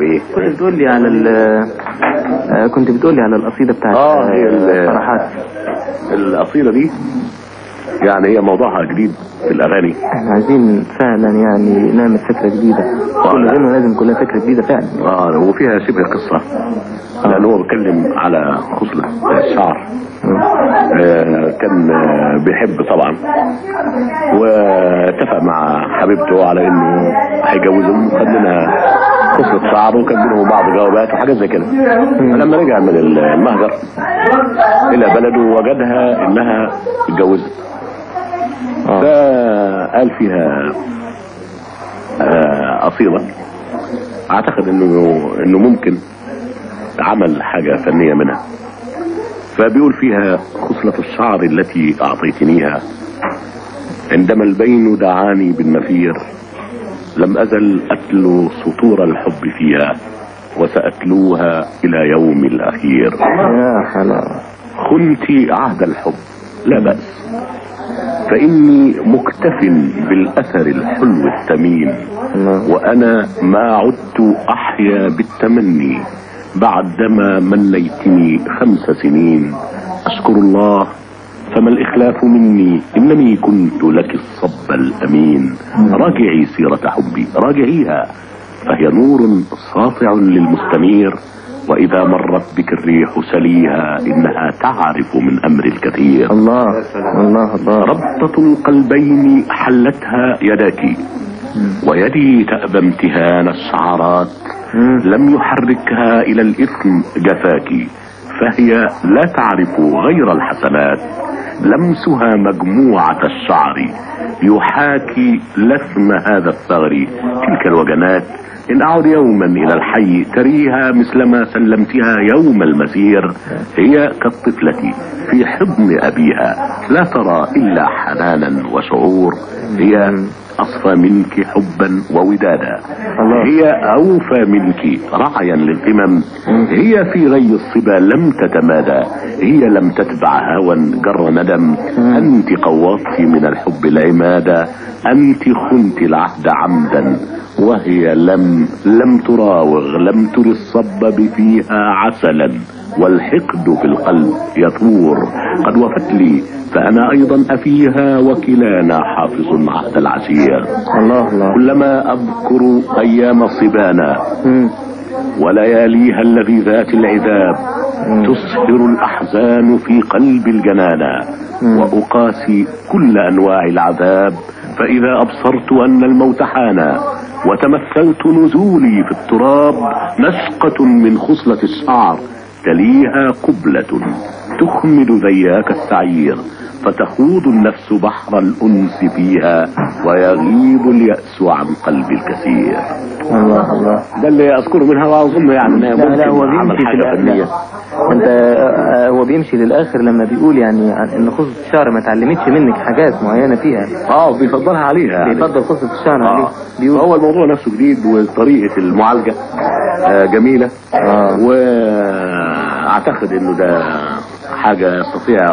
ايه. كنت بتقول لي على كنت بتقول لي على القصيدة بتاعت هي فرحات. القصيدة دي يعني هي موضوعها جديد في الاغاني. احنا عايزين فعلا يعني نعمل فكرة جديدة، كل غنوه لازم كلها فكرة جديدة فعلا. وفيها شبه قصة، لان هو بيتكلم على خصلة الشعر. كان بيحب طبعا، واتفق مع حبيبته على انه هيجوزهم، وخد منها خصلة شعر، وكان بينهم بعض جوابات وحاجات زي كده. فلما رجع من المهجر الى بلده وجدها انها اتجوزت. فقال فيها قصيدة اعتقد انه ممكن عمل حاجة فنية منها. فبيقول فيها: خصلة الشعر التي أعطيتنيها عندما البين دعاني بالنفير، لم أزل أتلو سطور الحب فيها وسأتلوها إلى يوم الأخير. يا حلاوة. خنت عهد الحب لا بأس، فإني مكتف بالأثر الحلو الثمين، وأنا ما عدت أحيا بالتمني بعدما مليتني 5 سنين. أشكر الله فما الإخلاف مني، إنني كنت لك الصب الأمين. راجعي سيرة حبي راجعيها، فهي نور ساطع للمستنير، وإذا مرت بك الريح سليها، إنها تعرف من أمر الكثير. الله الله الله. ربطة القلبين حلتها يداك، ويدي تأبى امتهان الشعرات، لم يحركها إلى الإثم جفاك، فهي لا تعرف غير الحسنات. لمسها مجموعة الشعر يحاكي لثم هذا الثغر تلك الوجنات. إن أعد يوما إلى الحي تريها مثلما سلمتها يوم المسير. هي كالطفلة في حضن أبيها، لا ترى إلا حنانا وشعور. هي أصفى منك حبا وودادا، هي أوفى منك رعيا للقمم. هي في غي الصبا لم تتمادى، هي لم تتبع هوى جر ندم. أنت قوضت من الحب العمادا، أنت خنت العهد عمدا، وهي لم تراوغ، لم تر الصب فيها عسلا، والحقد في القلب يثور. قد وفت لي فأنا أيضا أفيها، وكلانا حافظ عهد العشير. الله الله. كلما أذكر أيام صبانا ولياليها اللذيذات العذاب، تسهر الأحزان في قلب الجنانا، وأقاسي كل أنواع العذاب. فإذا أبصرت أن الموت حانا، وتمثلت نزولي في التراب، نشقة من خصلة الشعر تليها قبلة تخمد ذياك السعير، فتخوض النفس بحر الأنس فيها، ويغيب اليأس عن قلب الكثير. الله الله. ده اللي أذكره منها، وأظن يعني أنها ممكن عمل حاجة فنية. أنت هو بيمشي للآخر لما بيقول يعني إن خصلة الشعر ما تعلمتش منك حاجات معينة فيها. بيفضلها عليها يعني. بيفضل خصلة الشعر عليها. بيقول هو الموضوع نفسه جديد، وطريقة المعالجة جميلة. وأعتقد إنه ده حاجة يستطيع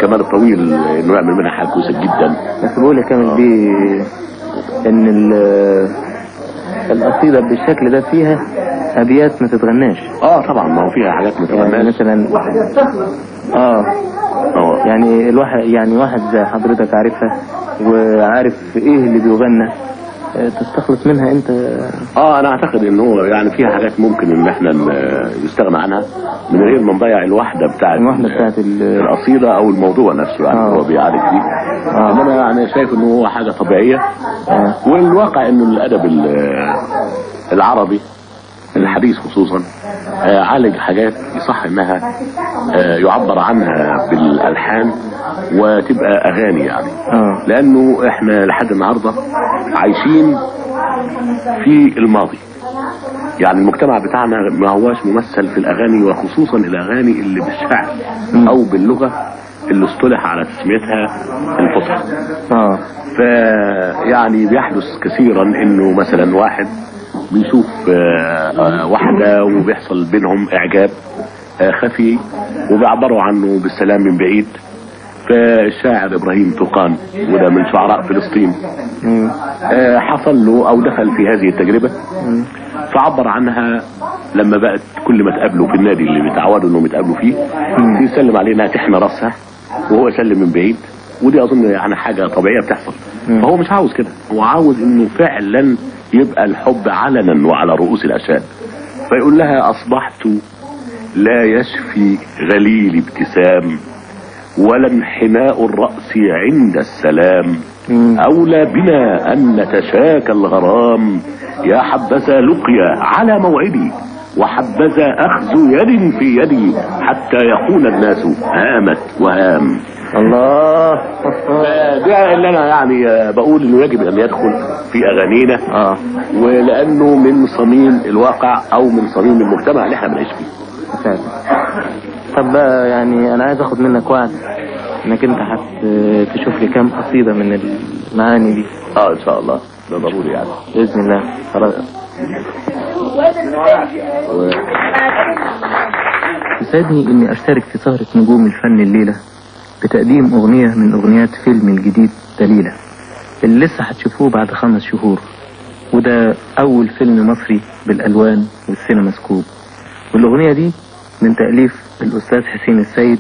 كمال الطويل انه يعمل منها حاجة كويسة جدا. بس بقول يا كامل بيه ان القصيدة بالشكل ده فيها ابيات ما تتغناش. طبعا، ما هو فيها حاجات ما تتغناش. يعني مثلا يعني الواحد، يعني واحد زي حضرتك عارفها وعارف ايه اللي بيغنى، تستخلص منها انت. انا اعتقد ان هو يعني فيها حاجات ممكن ان احنا نستغنى عنها من غير ما نضيع الوحدة بتاعت القصيدة او الموضوع نفسه يعني. هو بيعالج فيه. انما يعني شايف ان هو حاجة طبيعية. والواقع انه الادب العربي الحديث خصوصا عالج حاجات يصح انها يعبر عنها بالالحان وتبقى اغاني يعني. لانه احنا لحد النهارده عايشين في الماضي، يعني المجتمع بتاعنا ما هواش ممثل في الاغاني، وخصوصا الاغاني اللي بالشعر او باللغة اللي اصطلح على تسميتها الفصحى. فيعني بيحدث كثيرا انه مثلا واحد بيشوف واحدة وبيحصل بينهم اعجاب خفي، وبيعبروا عنه بالسلام من بعيد، فالشاعر ابراهيم طوقان، وده من شعراء فلسطين، حصل له او دخل في هذه التجربة، فعبر عنها لما بقت كل ما تقابله في النادي اللي بيتعودوا انهم يتقابلوا فيه يسلم عليه انها تحنى راسها وهو يسلم من بعيد، ودي اظن يعني حاجة طبيعية بتحصل. فهو مش عاوز كده، هو عاوز انه فعلا يبقى الحب علنا وعلى رؤوس الاشهاد. فيقول لها: اصبحت لا يشفي غليل ابتسام، ولا انحناء الرأس عند السلام، أولى بنا أن نتشاكى الغرام، يا حبذا لقيا على موعدي، وحبذا أخذ يد في يدي، حتى يقول الناس هامت وهام. الله. ده اللي أنا يعني بقول إنه يجب أن يدخل في أغانينا، ولأنه من صميم الواقع أو من صميم المجتمع اللي احنا بنعيش فيه. فعلا. طب بقى يعني انا عايز اخد منك وعد انك انت هتشوف لي كام قصيدة من المعاني دي. ان شاء الله، ده ضروري يعني باذن الله. خلاص. يسعدني اني اشترك في سهره نجوم الفن الليلة بتقديم اغنية من اغنيات فيلم الجديد دليله، اللي لسه هتشوفوه بعد 5 شهور، وده اول فيلم مصري بالالوان والسينما سكوب. والاغنية دي من تأليف الأستاذ حسين السيد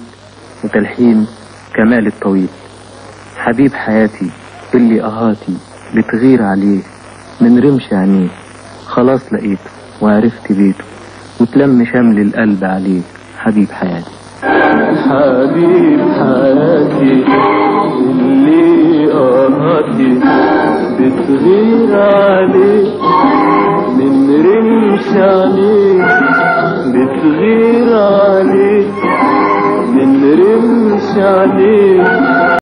وتلحين كمال الطويل. حبيب حياتي اللي أهاتي بتغير عليه من رمش عينيه، خلاص لقيته وعرفت بيته وتلم شمل القلب عليه. حبيب حياتي، حبيب حياتي اللي أهاتي بتغير عليه من رمش عينيه، بتغير عليه من رمش عينيه.